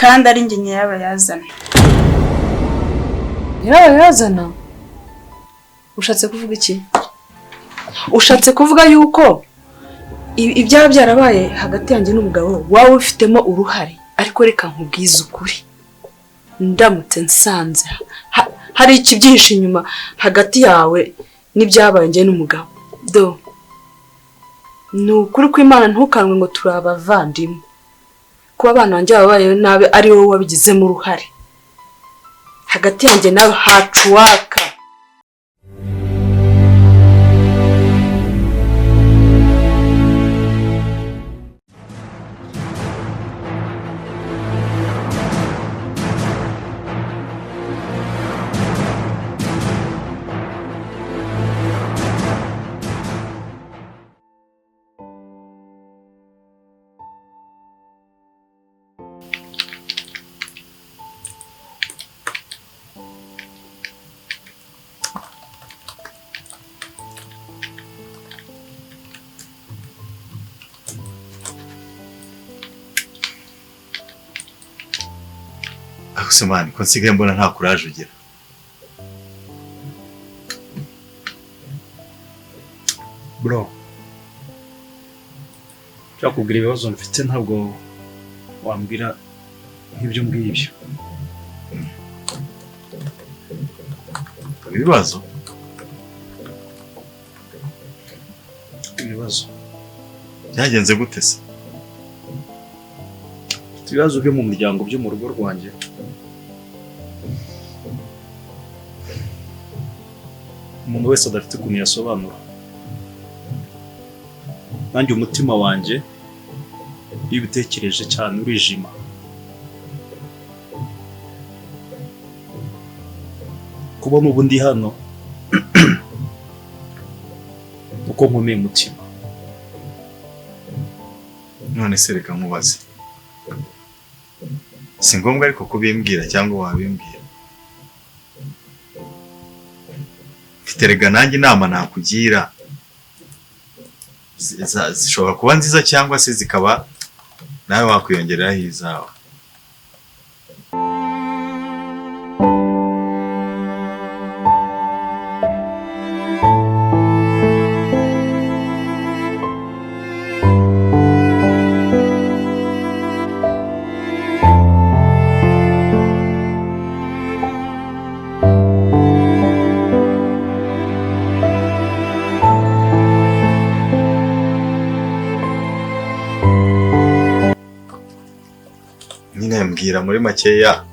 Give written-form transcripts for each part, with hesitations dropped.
Kandi ari njye nyirabayazana. Nyirabayazana? Ushatse kuvuga iki? Ushatse kuvuga yuko ibyaba byarabaye hagati yanjye n'umugabo waba ufitemo uruhare? Ariko reka nkubwize ukuri, ndamutse nsanze hari ikibyihishe inyuma hagati yawe n'ibyabaye njye n'umugabo, do ni ukuri kw'Imana, ntukanwe ngo turi abavandimwe. Kuba abana banjye babaye nabi ari wowe wabigizemo uruhare, hagati yanjye nawe hacuwaka. Akusumani, ko nsigaye mbona nta kuraje ugira. Bro, nshaka ibibazo mfite, ntabwo wambwira nk'ibyo ngibyo. Ibibazo? Ibibazo. Byagenze gute se? Ibibazo byo mu muryango, byo mu rugo rwanjye. Umuntu wese adafite ukuntu yasobanura. Nanjye umutima wanjye iyo ubitekereje cyane urijima. Kuba n'ubu ndi hano uko nkomeye umutima. None se reka nkubaze, si ngombwa ariko kubimbwira cyangwa wabimbwira. Mfite rega nanjye inama nakugira, zishobora kuba nziza cyangwa se zikaba nawe wakwiyongereraho izawe. Nyine mbwira muri makeya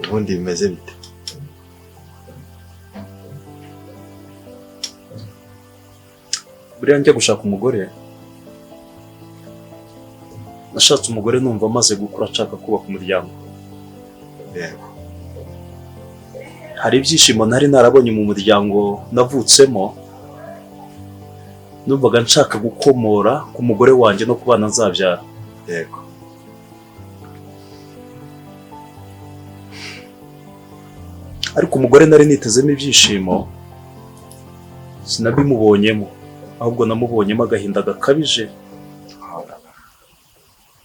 ubundi bimeze bite? Buriya njya gushaka umugore, nashatse umugore numva amaze gukura nshaka kubaka umuryango. Yego. Hari ibyishimo nari narabonye mu muryango navutsemo, numvaga nshaka gukomora ku mugore wanjye no ku bana nzabyara. Yego. Ariko umugore nari nitezemo ibyishimo sinabimubonyemo, ahubwo namubonyemo agahinda gakabije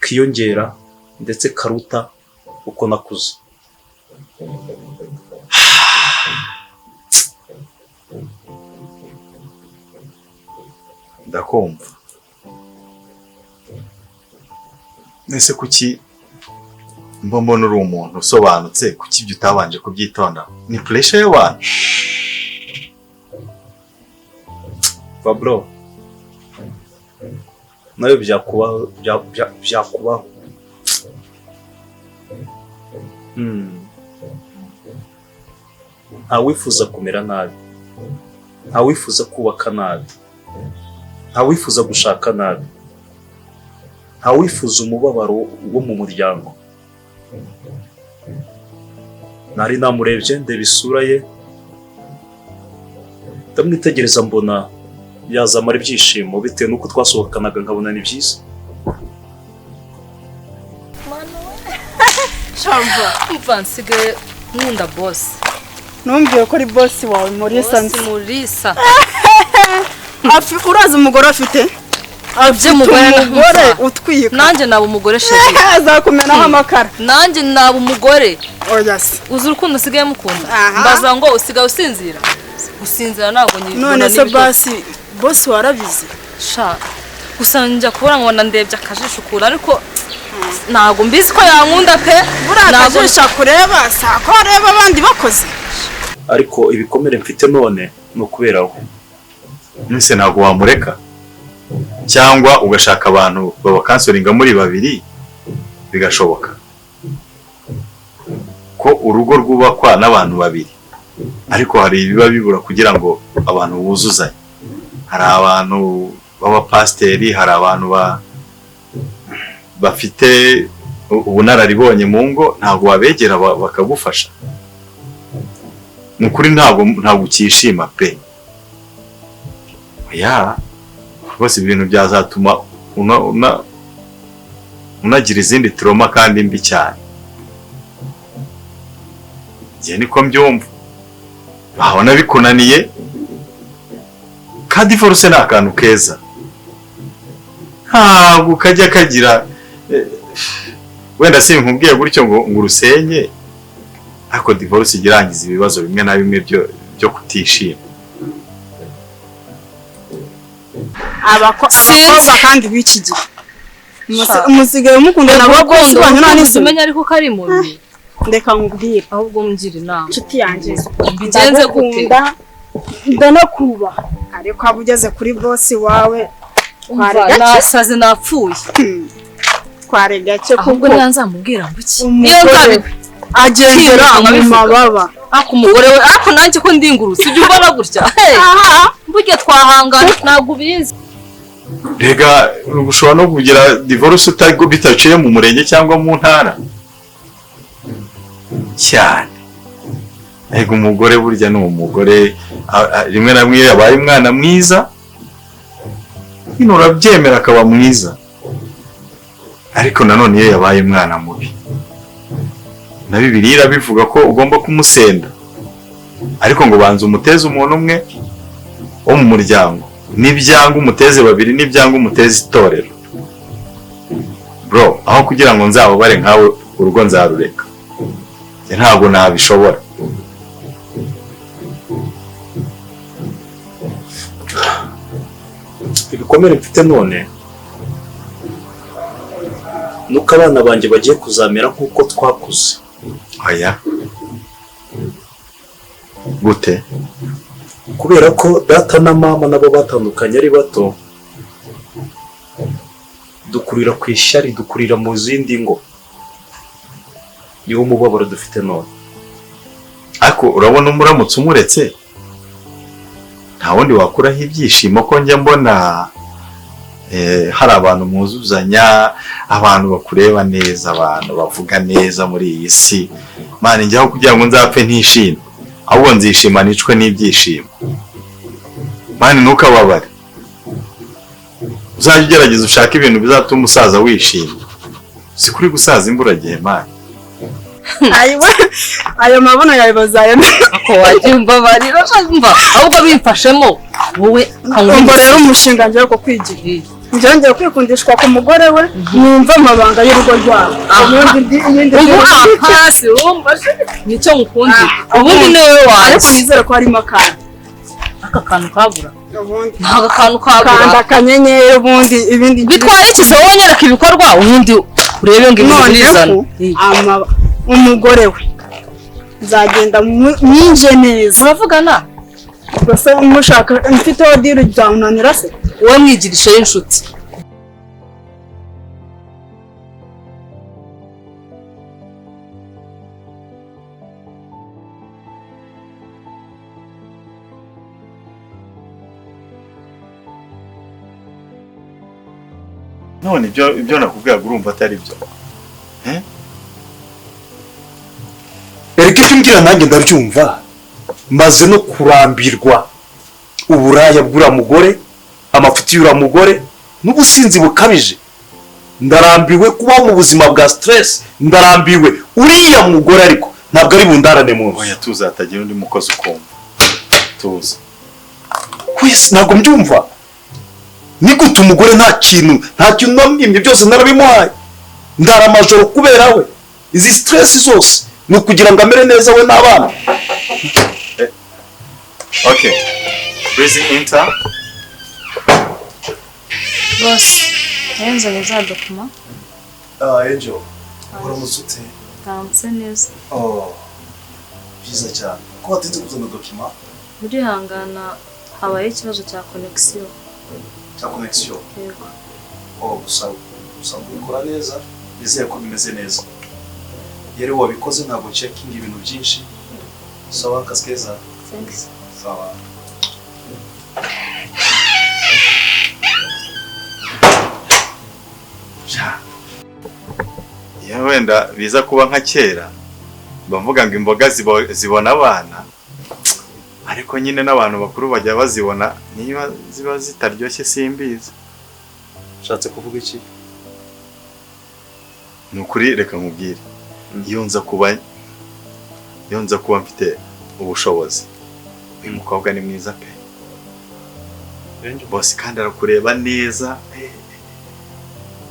kiyongera ndetse karuta uko nakuze. Ndakumva. Nese kuki mba mbona uri umuntu usobanutse, kuki ibyo utabanje kubyitonda? Ni pressure y'abantu. Pablo, nawe byakubaho, byakubaho. Ntawifuza kumera nabi, ntawifuza kubaka nabi, ntawifuza gushaka nabi, ntawifuza umubabaro wo mu muryango. Nari namurebye ndeba isura ye, ndamwitegereza mbona yazamara ibyishimo bitewe n'uko twasohokanaga nkabona ni byiza. Umva nsigaye nkunda boss. Numbwiye ko ari boss wawe Mulisa. Boss Mulisa. Urazi umugore afite? Afite By'umugore umugore utwika. Nanjye naba umugore, chérie. Azakumenaho amakara. Nanjye naba umugore. Oya se. Uzi urukundo usigaye mukunda? Aha. Mbaza ngo usigaye usinzira? Gusinzira ntabwo nyibona. None se n'ibitotsi. basi bosi warabizi? Sha, gusa njya kubura ngo ndebye akajisho ukuntu, ariko ntabwo mbizi ko yankunda pe. Buriya Ntabwo- akajisho akureba si ako areba abandi bakoze. Ariko ibikomere mfite none ni ukubera we. Nese ntabwo wamureka, cyangwa ugashaka abantu babacounselinga muri babiri, bigashoboka ko urugo rwubakwa n'abantu babiri, ariko hari ibiba bibura kugira ngo abantu buzuzanye. Hari abantu b'abapasiteri, hari abantu bafite ubunararibonye mu ngo, ntabwo wabegera bakagufasha? Ni ukuri ntabwo ukishima pe. Ya rwose, ibintu byazatuma unagira izindi trauma kandi mbi cyane. Njye niko mbyumva. Wabona bikunaniye, ka divorce ni akantu keza, ntabwo kajya kagira wenda sinkubwiye gutyo ngo urusenye, ariko divorce ijya irangiza ibibazo bimwe na bimwe byo kutishima. Sinzi. Abakobwa kandi b'iki gihe musigaye mukundana na bosi wanyu nta n'isoni. Umenya ariko ko ari mubi. Ndeka nkubwire. Ahubwo mungira inama. Inshuti yanjye. Mbigenze gute? Ndagukunda, ndanakubaha, ariko waba ugeze kuri bosi wawe Umva, twari gake. nasaze, napfuye. Twari gake Ahubwo kuko niba nzamubwira ngo iki, niyo umugore nzabi agendera Kwiruka mu nkabivuga. mababa. Ariko umugore we, ariko nanjye ko ndingurutse, ibyo ubona gutya. Hey, burya twahangana, ntabwo ubizi. Rega ushobora no kugira divorce utago bitaciye mu murenge cyangwa mu ntara cyane. Ariko umugore burya ni umugore, rimwe na rimwe iyo yabaye umwana mwiza nyine urabyemera akaba mwiza, ariko nanone iyo yabaye umwana mubi, na Bibiliya irabivuga ko ugomba kumusenda, ariko ngo banza umuteze umuntu umwe wo mu muryango, nibyanga umuteze babiri, nibyanga umuteze itorero. Bro, aho kugira ngo nzababare nkawe, urugo nzarureka. Njye ntabwo nabishobora. Ibikomere mfite none nuko abana banjye bagiye kuzamera nk'uko twakuze. Oya, gute? Kubera ko data na mama nabo batandukanye ari bato, dukurira ku ishyari, dukurira mu zindi ngo niwo mubabaro dufite none. Ariko urabona umuramutse umuretse, nta wundi wakuraho ibyishimo, ko njya mbona hari abantu mwuzuzanya, abantu bakureba neza, abantu bavuga neza muri iyi si. Mani, njyaho kugira ngo nzapfe ntishime, ahubwo nzishima nicwe n'ibyishimo. Mani, ntukababare, uzajya ugerageza ushake ibintu bizatuma umusaza wishima. Si kuri gusaza imburagihe, mani. Ayiwe, ayo mabuno yawe bazayamenya. Ako wagiye umbabarira, mva ahubwo bimfashemo wowe. Umva rero, umushinga ngiye kukwigira, njyewe kwikundishwa ku mugore we, numva amabanga y'urugo rwabo, ubundi ibindi Ubu hasi wumva nicyo ngukundira, ubundi ni wowe Ariko wanjye. nizere ko harimo akantu. Aka kantu kabura? Ubundi Ntabwo akantu kanda kabura. akanyenyeri, ubundi ibindi. Bitwara iki se? Wowe nyereka ibikorwa, ubundi urebe ngo ibintu Noneho birizana. Umugore we nzagenda mwinje neza. Muravugana? Gusa mushaka mfiteho deal, byananira se? Wowe mwigirisha y'inshuti. None ibyo nakubwiraga urumva atari byo? Erega ibyo umbwira nanjye ndabyumva, maze no kurambirwa uburaya bw'uriya mugore, amafuti y'uriya mugore n'ubusinzi bukabije. Ndarambiwe kubaho mu buzima bwa stress, ndarambiwe uriya mugore, ariko ntabwo ari bundarane mu nzu. Oya, tuza, hatagira undi mukozi ukumva, tuza. Kwisi ntabwo mbyumva. Ni gute umugore nta kintu namwimye, byose narabimuhaye, ndara amajoro kubera we. Izi stress zose ni ukugira ngo amere neza we n'abana. Okay, please enter. Boss, yenzanye za document. Angel, uramutse ute? Ndamutse neza. Oh, byiza cyane. Ko watinze kuzana document? Urihangana, habaye ikibazo cya connection. Cya connection? Yego. Oh, gusa ubikora neza, nizeye ko bimeze neza. Yari wabikoze, ntabwo checking ibintu byinshi. Sawa, akazi keza. Thanks. Sawa. Iyo wenda biza kuba nka kera bavuga ngo imboga zibona abana, ariko nyine n'abantu bakuru bajya bazibona, niba ziba zitaryoshye simbizi. Ushatse kuvuga iki? Ni ukuri reka nkubwire, iyo nza kuba mfite ubushobozi, uyu mukobwa ni mwiza pe. Boss kandi arakureba neza.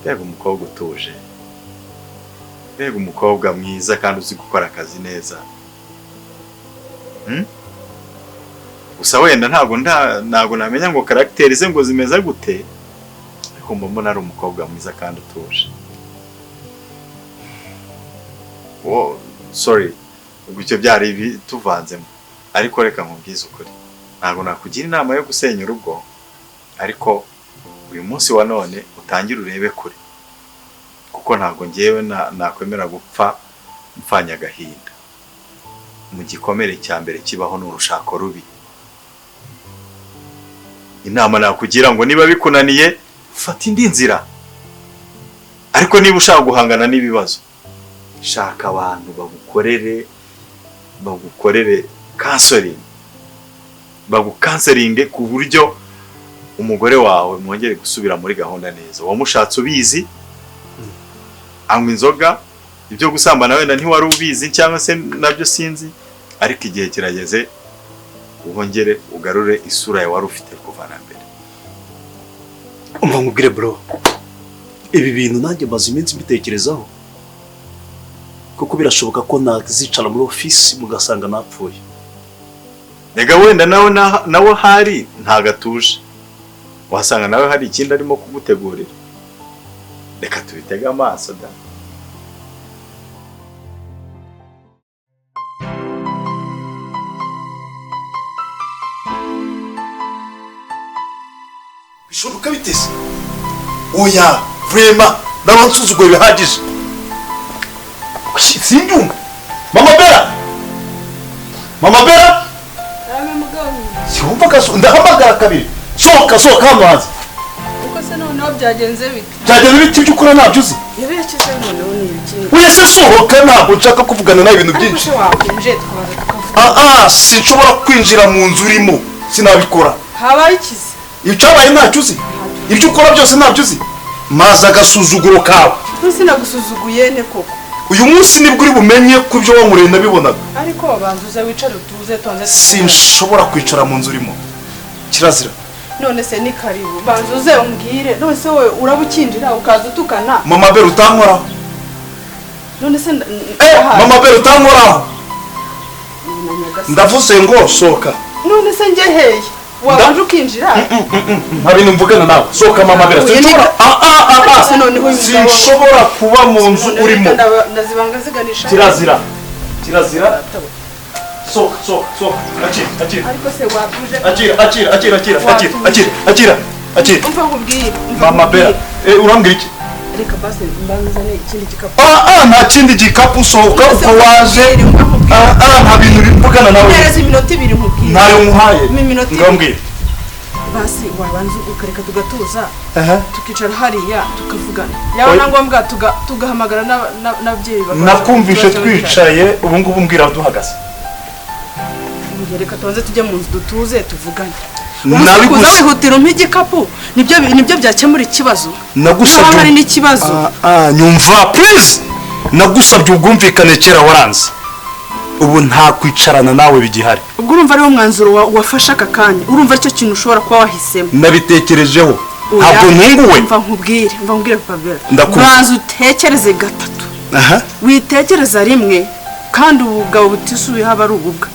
Mbega umukobwa utuje, mbega umukobwa mwiza kandi uzi gukora akazi neza. Gusa wenda ntabwo namenya ngo caractère ze ngo zimeze gute, ariko mbona ari umukobwa mwiza kandi utuje. Oh, sorry, ubwo byari bituvanzemo, ariko reka nkubwize ukuri, ntabwo nakugira inama yo gusenya urugo, ariko uyu munsi wa none utangire urebe kure, kuko ntabwo ngewe nakwemera gupfa mfanya agahinda. Mu gikomere cya mbere kibaho ni urushako rubi. Inama nakugira ngo niba bikunaniye fata indi nzira, ariko niba ushaka guhangana n'ibibazo, shaka abantu bagukorere counseling, bagukanselinge ku buryo umugore wawe mwongere gusubira muri gahunda neza. Wamushatse ubizi, anywa inzoga, ibyo gusambana wenda ntiwari ubizi cyangwa se nabyo sinzi, ariko igihe kirageze wongere ugarure isura yawe wari ufite kuva na mbere. Umva nkubwire bro, ibi bintu nanjye maze iminsi mbitekerezaho, kuko birashoboka ko nazicara muri ofisi mugasanga napfuye. Nega wenda nawe hari ntagatuje, wasanga nawe hari ikindi arimo kugutegurira. Reka tubitege amaso da. Bishoboka bitese? Oya, vraiment ndabansuzuguye bihagije. Sindumva. Mama Bella. Mama Bella. Siwumva kaso, ndahamagara kabiri. Sohoka, sohoka hano hanze. Uko se noneho byagenze bite? Byagenze bite ibyo ukora ntabyo uzi? Yaberekeje noneho ni ibiki? Oya se sohoka, ntabwo nshaka kuvugana nawe ibintu byinshi. Ariko wakwinjiye tukabanza tukavuga. Sinshobora kwinjira mu nzu urimo, sinabikora. Habaye ikizi? Icyabaye ntacyo uzi? Ibyo ukora byose ntabyo uzi? Maze agasuzuguro kawe. Sinagusuzuguye ne koko. Uyu munsi nibwo uri bumenye ko ibyo wankoreye nabibonaga. Ariko wabanza uze wicare utuze tubanze. Sinshobora kwicara mu nzu urimo. Kirazira. None se ni karibu. Banza uze umbwire. None se wowe urabukinjira ukaza utukana. Mama Bella utankoraho. None se Mama Bella utankoraho. Ndavuze ngo sohoka. None se nge heye? Wabanje ukinjira? Nta bintu mvugana nawe. Sohoka Mama Bella. Sinshobora. Sinshobora kuba mu nzu urimo. Ndazibanga ziganisha. Kirazira. Kirazira. Sohoka, sohoka, sohoka. Akira, akira. Ariko se watuje. Akira, akira, akira, akira, akira, akira, akira, akira. Umva nkubwire. Mama Bella, urambwira iki? Reka basi mbanzane ikindi gikapu. Nta kindi gikapu, sohoka uko waje. Nta bintu bivugana nawe. Ntereza iminota ibiri nkubwire. Ntayo nkuhaye. Ngambwire. Basi wabanza ukareka tugatuza. Tukicara hariya tukavugana. Yaba na ngombwa tugahamagara n'ababyeyi bakaza. Nakumvishe twicaye ubu ngubu mbwira duhagaze. Reka tubanze tujye mu nzu dutuze tuvugane. Nabiguze wihutira umpa igikapu nibyo byakemura ikibazo. Nagusabye hari n'ikibazo. Nyumva please. Nagusabye ubwumvikane kera waranze. Ubu nta kwicarana nawe bigihari. Ubwo urumva ari wo mwanzuro wafashe aka kanya. Urumva aricyo kintu ushobora kuba wahisemo. Nabitekerejeho. Ntabwo ntunguwe. Mva nkubwire papa Bella. Ndakumva. Banza utekereze gatatu. Aha. Witekereza rimwe, kandi ubugabo butisubiyeho aba ari ububwa.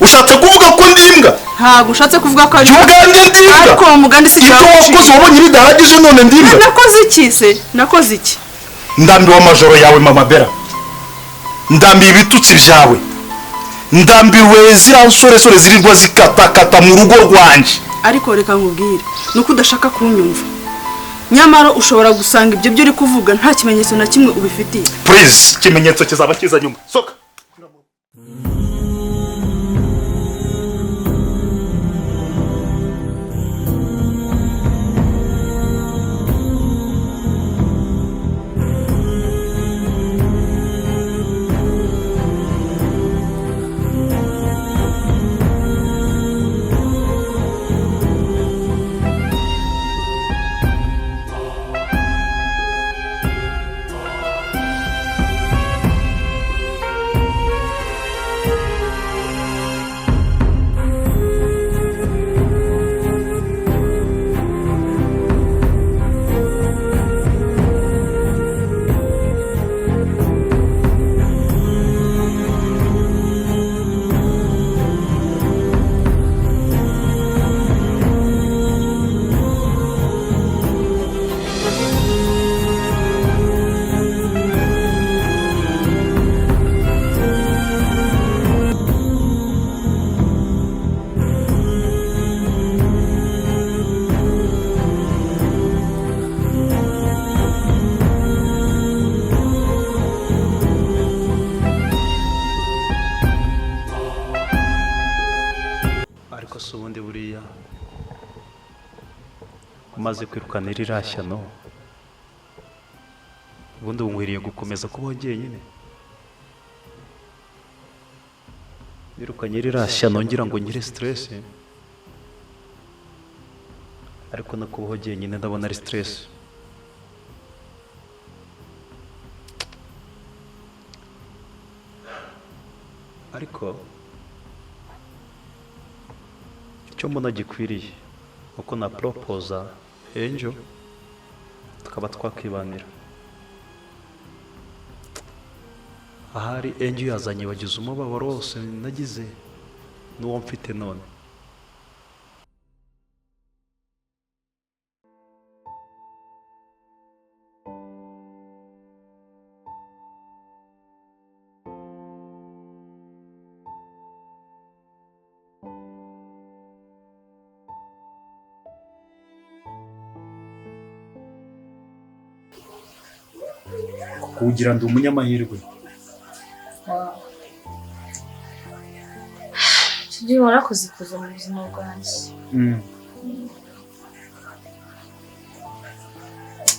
Ushatse kuvuga ko ndi imbwa? Ntabwo ushatse kuvuga ko ari Jya ubwanjye ndi imbwa. Ariko uwo mugani si Ibyo wakoze wabonye bidahagije, none ndi imbwa? Nakoze iki se? Nakoze iki? Ndambiwe amajoro yawe, mama Bella. Ndambiwe ibitutsi byawe. Ndambiwe ziriya nsoresore zirirwa zikatakata mu rugo rwanjye. Ariko reka nkubwire, ni uko udashaka kunyumva. Nyamara ushobora gusanga ibyo byo uri kuvuga nta kimenyetso na kimwe ubifitiye. Please, ikimenyetso kizaba kiza nyuma. Soka. Ariko si ubundi buriya umaze kwirukana iriya shyano, ubundi ubu nkwiriye gukomeza kubaho jyenyine? Birukanye iriya shyano ngira ngo ngire stress, ariko no kubaho jyenyine ndabona ari stress. Ariko icyo mbona gikwiriye uko na proposa Angel, tukaba twakibanira. Ahari Angel yazanye bagize umubabaro wose nagize n'uwo mfite none. Kugira ndi umunyamahirwe. Tugiye, warakoze kuza mu buzima bwanjye.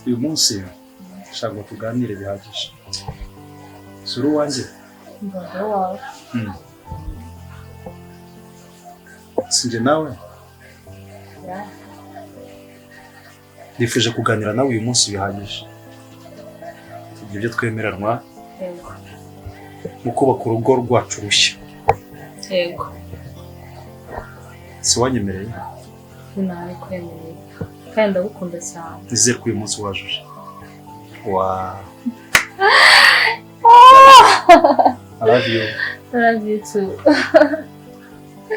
Uyu munsi nshaka ngo tuganire bihagije. Sura uwanjye. Umugabo wawe. Sinjye nawe. Nifuje kuganira nawe uyu munsi bihagije, tugira ibyo twemeranwa mu kubaka urugo rwacu rushya. Yego. Si wanyemereye? Nabikwemereye kandi ndagukunda cyane. Nizere ko uyu munsi wajuje wa. I love you. I love you too.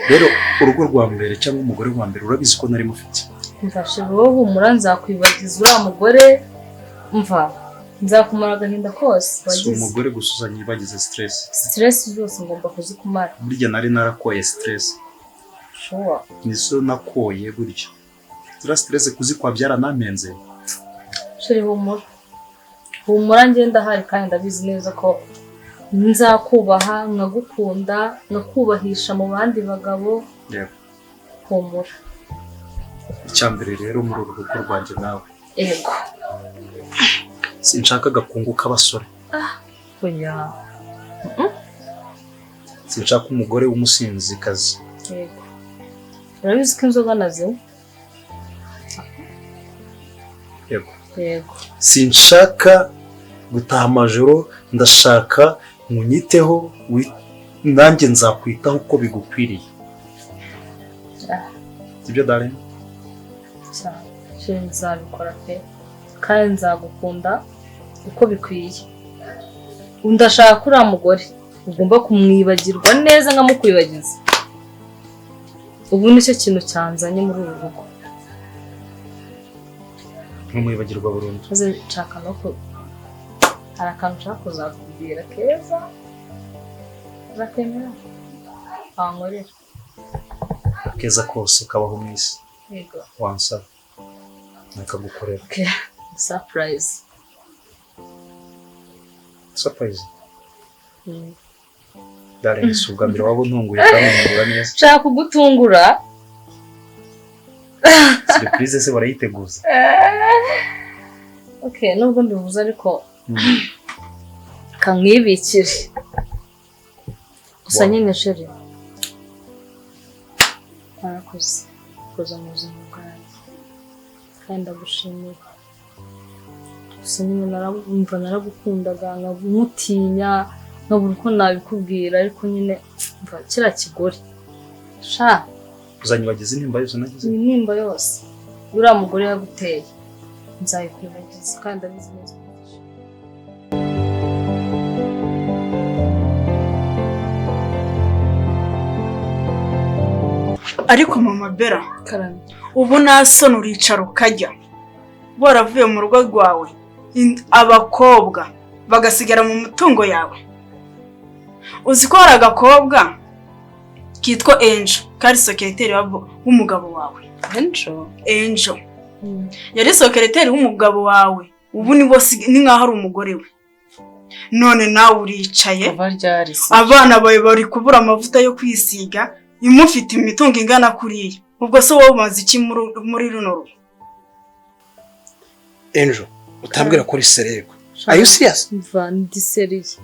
Rero urugo rwa mbere cyangwa umugore wa mbere, urabizi ko nari mufite. Mfashe wowe, humura, nzakwibagiza uriya mugore. Mva, nzakumara agahinda kose Si wagize. umugore gusa uzanyibagize stress. Stress zose ngomba kuzikumara. Burya nari narakoye stress. Sure. Nizo nakoye burya. Ziriya stress kuzikwa byaranamenze. Chéri, humura, humura, ngenda ahari kandi ndabizi neza ko nzakubaha, nkagukunda, nkakubahisha mu bandi bagabo. Yego. Humura. Icya mbere rero muri uru rugo rwanjye nawe, sinshaka agakungu k'abasore. Oya. Sinshaka umugore w'umusinzikazi. Yego, urabizi ko inzoga nazinywa. Yego. Yego. Sinshaka gutaha amajoro. Ndashaka munyiteho, nanjye nzakwitaho uko bigukwiriye. Ah. Sibyo, darling? Cyane. Chéri, nzabikora pe, kandi nzagukunda uko bikwiye. Ndashaka ko uriya mugore ugomba kumwibagirwa neza nkamukwibagiza. Ubu nicyo kintu cyanzanye muri uru rugo. Nkumwibagirwa burundu. Maze nshaka no ku hari akantu nshaka kuzakubwira keza, urakemera wankorera? Akeza kose kabaho mu isi. Yego. Wansaba nakagukorera. Okay, surprise. Surprise? Darling, si ubwa mbere waba untunguye kandi untungura neza. Nshaka kugutungura. Surprise se barayiteguza? Okay, nubwo mbivuze ariko kamwibikire gusa. Wow. Nyine chéri, warakoze kuza mu buzima bwanjye kandi ndagushimiye. Gusa nyine narumva naragukundaga nkamutinya, nkabura uko nabikubwira, ariko nyine mva kiriya kigore sha. Uzanyibagiza intimba yose nagize? Iyi nimba yose uriya mugore yaguteye nzayikwibagiza, kandi ndabizi neza. Ariko mama Bera, Karame. ubu nta soni, uricara ukajya waravuye mu rugo rwawe, abakobwa bagasigara mu mutungo yawe. Uzi ko hari agakobwa kitwa Angel kari secretary w'umugabo wawe? Angel? Angel yari secretary w'umugabo wawe, ubu ni bose ni nkaho ari umugore we. None nawe uricaye. Kuva ryari se? Abana bawe bari kubura amavuta yo kwisiga, imufite imitungo ingana kuriya. Ubwo se wowe umaze iki muri runo rugo? Angel, utambwira ko uri sérieux? Are you serious? Mva, ndi sérieux.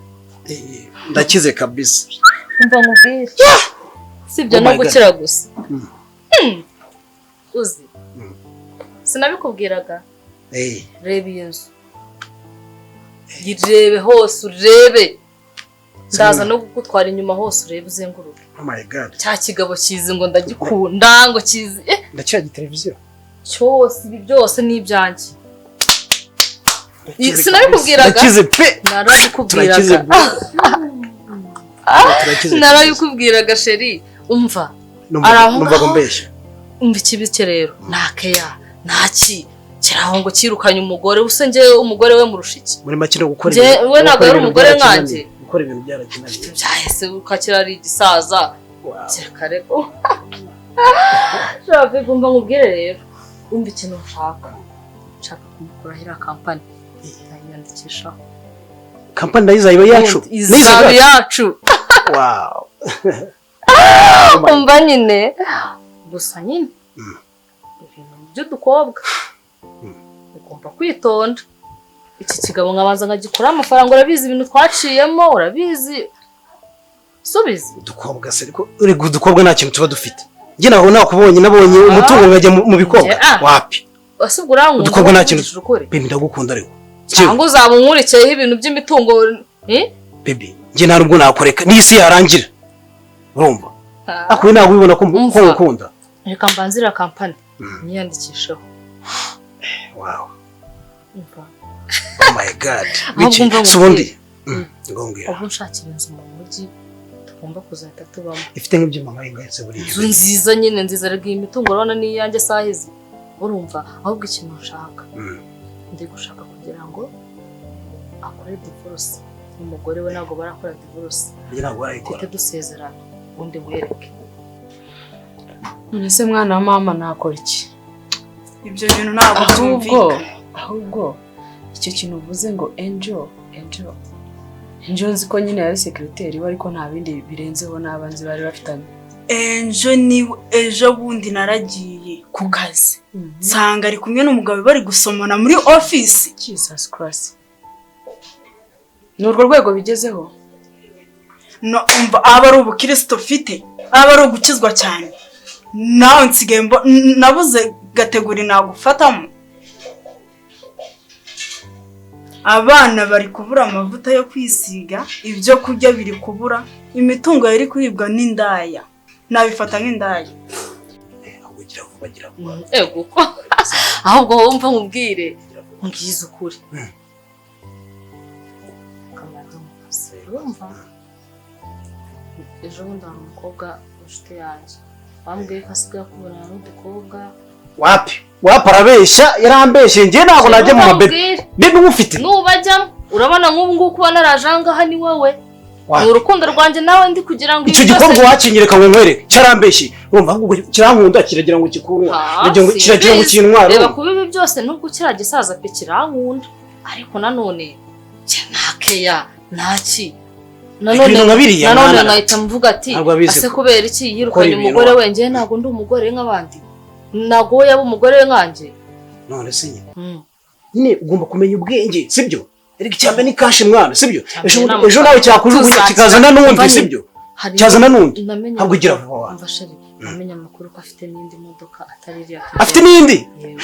Ndakize kabisa. Umva nkubwire, sibyo Oh no my God. gukira gusa. Uzi sinabikubwiraga? Reba iyi nzu, yirebe hose urebe, ndaza no kugutwara inyuma hose urebe, uzenguruke. Oh my God. Cya kigabo kizi ngo ndagikunda, ngo kizi Ndakira televiziyo. Cyose, ibi byose ni ibyanjye. Ndakize Sinabikubwiraga? kabisa. Ndakize pe. Narabikubwiraga. Turakize bro. Turakize. Narabikubwiraga chéri, umva. Ari aho Numva ko ngaho. mbeshya. Umva, ikibike rero nta keya, nta ki kiraho ngo kirukanye umugore. Ubuse njyewe umugore we murusha iki? Muri make no gukora Njye- we ntabwo gukora yari ibintu umugore byarakinaniye. nkanjye. Gukora ibintu byarakinaniye. Byahise ukakira ari igisaza. Wow. Kereka reko shaka. Umva nkubwire rero, umva ikintu nshaka kumukuraho iriya kampani nkayiyandikishaho. Kampani nayo izaba iyacu. Ubundi izaba iyacu. Wow. Umva nyine, gusa nyine ibintu by'udukobwa ugomba kwitonda. Iki kigabo nkabanza nkagikuraho amafaranga. Urabizi ibintu twaciyemo, urabizi, subizi. Udukobwa se? Ariko urega udukobwa nta kintu tuba dufite. Njye naho nakubonye, nabonye umutungo nkajya mu bikobwa. Njye, ah. Wapi. Ese ubwo urankunda? Udukobwa nta kintu. Uvugishije ukuri? Baby, ndagukunda ariko. Cyangwa uzaba unkurikiyeho ibintu by'imitungo, eh? Baby, njye nta nubwo nakoreka n'isi yarangira. Urumva? Ako we ntabwo ubibona ko Umva. ngukunda. Reka mbanzira kampani nyiyandikisheho. Wow. Umva. Oh my God. Ahubwo Wiki, umva si ubundi. nkubwire. Ngo mbwira. Ubu nshakira inzu mu mujyi tugomba kuzahita tubamo. Ifite nk'ibyuma nka bingahe se buriya? Inzu nziza nyine, nziza. Rega iyi mitungo urabona ni iyanjye saha izi, urumva? Ahubwo ikintu nshaka, ndi gushaka kugira ngo akore divorce umugore we. Ntabwo barakora divorce. Njye ntabwo barayikora. Duhite dusezerana, ubundi wereke. None se mwana wa mama, nakora iki? Ibyo bintu ntabwo Ahubwo byumvikana. ahubwo icyo kintu uvuze ngo Angel, Angel, Angel, nzi ko nyine yari secretary we, ariko nta bindi birenzeho n'abanzi bari bafitanye. Ejo ni ejo bundi naragiye ku kazi, nsanga ari kumwe n'umugabo bari gusomana muri office. Jesus Christ, ni urwo rwego bigezeho? No, umva, aba ari ubukristo ufite, aba ari ugukizwa cyane. Nawe nsigaye nabuze category nagufatamo. Abana bari kubura amavuta yo kwisiga, ibyo kurya biri kubura, imitungo yari kuribwa n'indaya. Nabifata nk'indaya. Ahubwo gira vuba. vuba, gira vuba. Ego ko ahubwo wowe umva nkubwire, mbwiza ukuri. Kamanzi mukazi, urumva ejo bundi hari umukobwa inshuti yanjye bambwiye ko asigaye akubonana n'udukobwa. Wapi wapi, arabeshya, yarambeshye. Njye ntabwo najya mu mabebe bebe ufite. Nubajyamo urabona nk'ubu ngubu kuba naraje aha ngaha ni wowe. Wapi? Ni urukundo rwanjye nawe ndi kugira ngo Icyo ibi byose- gikorwa wakinyereka ngo nkwereke cyarambeshye, urumva? Ahubwo kirankunda, kiragira ngo kikunwa, kiragira ngo kiragira ngo simbizi. kintware. Reba, kuba ibi byose nubwo kiriya gisaza pe kirankunda, ariko nanone nta keya ntaki. Ibintu nka biriya, Nanone mwana. nkahita mvuga ati Ntabwo abizi ase ko- kubera iki yirukanye ibintu umugore we? Njyewe ntabwo ndi umugore nk'abandi, ntabwo we yaba umugore we nkanjye. None se nyine nyine ugomba kumenya ubwenge, sibyo? Erega icyambere ni cash, mwana, sibyo? Ejo Icyambere ni ejo nawe cyakujugunya Tuzakira. kikazana n'undi, Umva nyine. sibyo? Hari Cyazana n'undi. namenye Ntabwo ugira vuba wa. Umva chéri, namenye amakuru ko afite n'indi modoka atari iriya. Afite n'indi? Yego.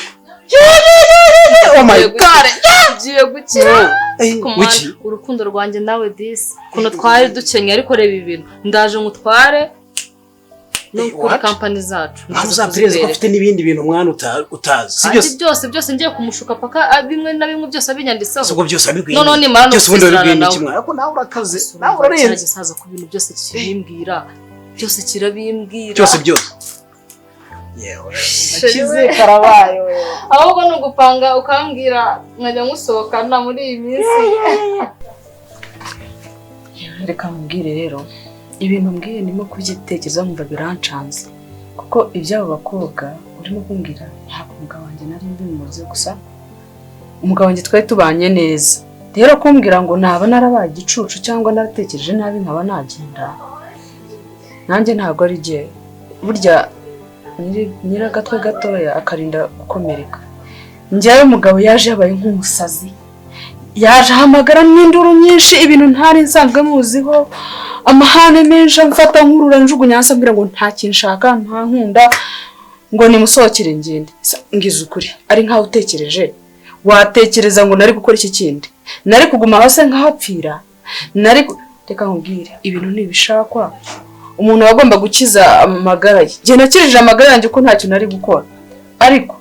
Oh my God! Tugiye gukira. Eh, Ku mwana, wiki? urukundo rwanjye nawe disi ukuntu twari dukenye, ariko reba ibintu ndaje ngutware no Eh, kuri what? kampani zacu. Ntabwo uzaperereza ko afite n'ibindi bintu, mwana, utazi, sibyo? Kandi byose byose ngiye kumushuka paka bimwe na bimwe byose abinyanditseho. Ubwo byose wabibwiye Noneho ni- nimara no byose ubundi gusezerana wabibwiye nawe. n'iki, mwana? Ariko nawe urakaze, nawe Urumva urarenze. gisaza ku bintu byose kibimbwira, byose kirabimbwira. Byose byose, yewe. Chéri we. Karabaye we. Ahubwo ni ugupanga ukambwira nkajya nkusohokana muri iyi minsi. Reka nkubwire rero, ibintu mbwiye ndimo kubyitekereza nkumva birancanze, kuko iby'abo bakobwa urimo kumbwira ntabwo umugabo wanjye nari mbimuzi. Gusa umugabo wanjye twari tubanye neza. Rero kumbwira ngo naba narabaye igicucu cyangwa naratekereje nabi nkaba nagenda, nanjye ntabwo ari jye. Burya nyiragatwe gatoya akarinda gukomereka. Njyewe umugabo yaje yabaye nk'umusazi, yaje ahamagara n'induru nyinshi, ibintu ntari nsanzwe muziho, amahane menshi, amfata nkurura njugunya hasi, ambwira ngo nta kintu nshaka, nta nkunda, ngo nimusohokere ngende. Ngize ukuri, ari nkaho utekereje watekereza ngo nari gukora iki kindi, nari kuguma hasi nkahapfira? Nari reka nkubwire, ibintu ntibishakwa. Umuntu aba agomba gukiza amagara ye. Njye nakijije amagara yanjye ko ntacyo nari gukora, ariko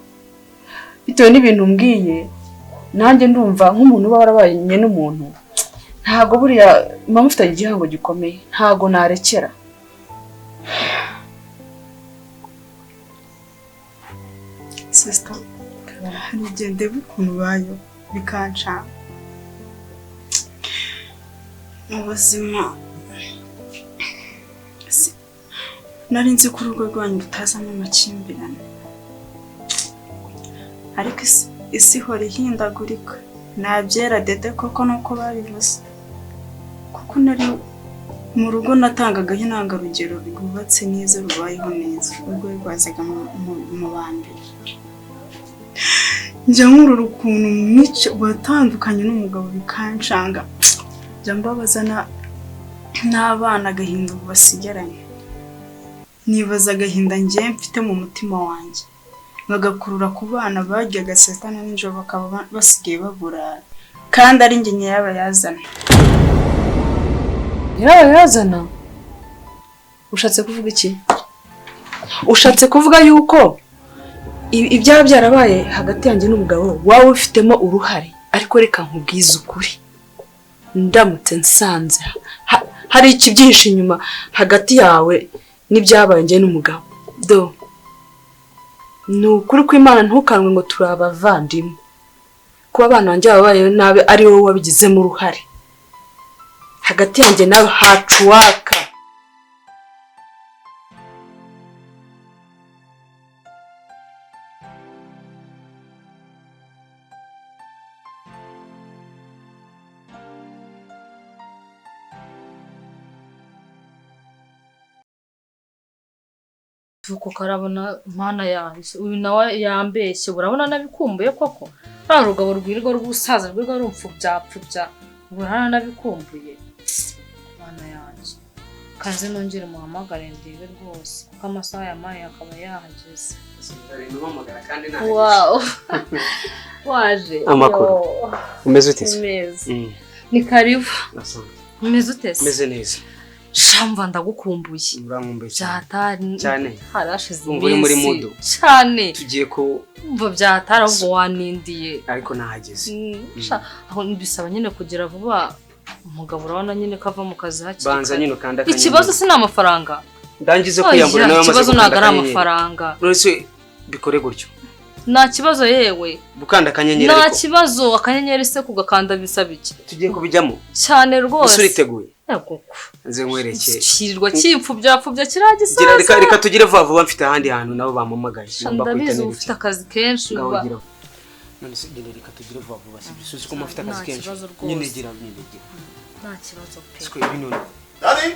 bitewe n'ibintu mbwiye nanjye ndumva nk'umuntu uba warabanye n'umuntu, ntabwo buriya muba mufitanye igihango gikomeye, ntabwo narekera. Sister, hari igihe ndeba ukuntu ubayeho bikancanga mu buzima. Nari nzi ko urugo rwanyu rutazamo amakimbirane, ariko isi ihora ihindagurika. Nabyera dede koko nuko babivuze, kuko nari mu rugo natangagaho intangarugero rwubatse neza, rubayeho neza, urugo rwazaga mu ba mbere. Njya nkurura ukuntu mwica watandukanye n'umugabo bikancanga, njya mbabaza n'abana agahinda ubu basigaranye, nibaza agahinda ngiye mfite mu mutima wanjye bagakurura ku bana baryaga saa sita na nijoro bakaba basigaye baburara, kandi ari njye nyirabayazana. Nyirabayazana? Ushatse kuvuga iki? Ushatse kuvuga yuko ibyaba byarabaye hagati yanjye n'umugabo waba ubifitemo uruhare? Ariko reka nkubwize ukuri, ndamutse nsanze hari ikibyihishe inyuma hagati yawe n'ibyabaye njye n'umugabo, do ni ukuri kw'Imana, ntukanwe ngo turi abavandimwe, kuba abana banjye babayeho nabi ari wowe wabigizemo uruhare, hagati yanjye nawe hacuwaka. Kuko arabona mana yanjye, uyu nawe yambeshye, urabona nabikumbuye koko. Rwa rugabo rwirirwa rw'ubusaza rwirirwa rumfubya urabona nabikumbuye, mana yanjye. Kaze nongere muhamagare ndebe rwose, kuko amasaha yamaye akaba yahageze. Wow, waje. Amakuru. Yo. Umeze ute se? Meza. Ni karibu. Umeze ute se? Meze neza. Shamva, ndagukumbuye. Urankumbuye cyane. Byatari. Cyane. Harashize Umva uri muri iminsi. Mudu. Cyane. Tugiye ku Umva, byatari, ahubwo wanindiye. Ariko nahageze. Sha, aho bisaba nyine kugira vuba. Umugabo urabona nyine ko ava mu kazi hakiri Banza kare. nyine ukanda akanyenyeri. Ikibazo si ni amafaranga. Ndangize Oya, kwiyambura nawe amaze ikibazo gukanda ntabwo ari akanyenyeri. amafaranga. None se bikore gutyo? Nta kibazo yewe. Gukanda akanyenyeri Nta ariko. kibazo. Akanyenyeri se kugakanda bisaba iki? Tugiye kubijyamo. Cyane rwose. Ese uriteguye? Yego. Nze nkwerekeye. Kirirwa kimpfubya kiriya gisaza. Gira, reka tugire vuba vuba, mfite ahandi hantu nabo bampamagaye. Sha, Ngomba guhita ndabizi, uba nerekeza. ufite akazi kenshi Ngaho uba. gira vuba. None se genda, reka tugire vuba vuba, sibyo? Suzi ko mufite akazi Nta kenshi. kibazo rwose. Nyine gira, nyine gira. Nta kibazo pe. Siko ibi none. Daddy!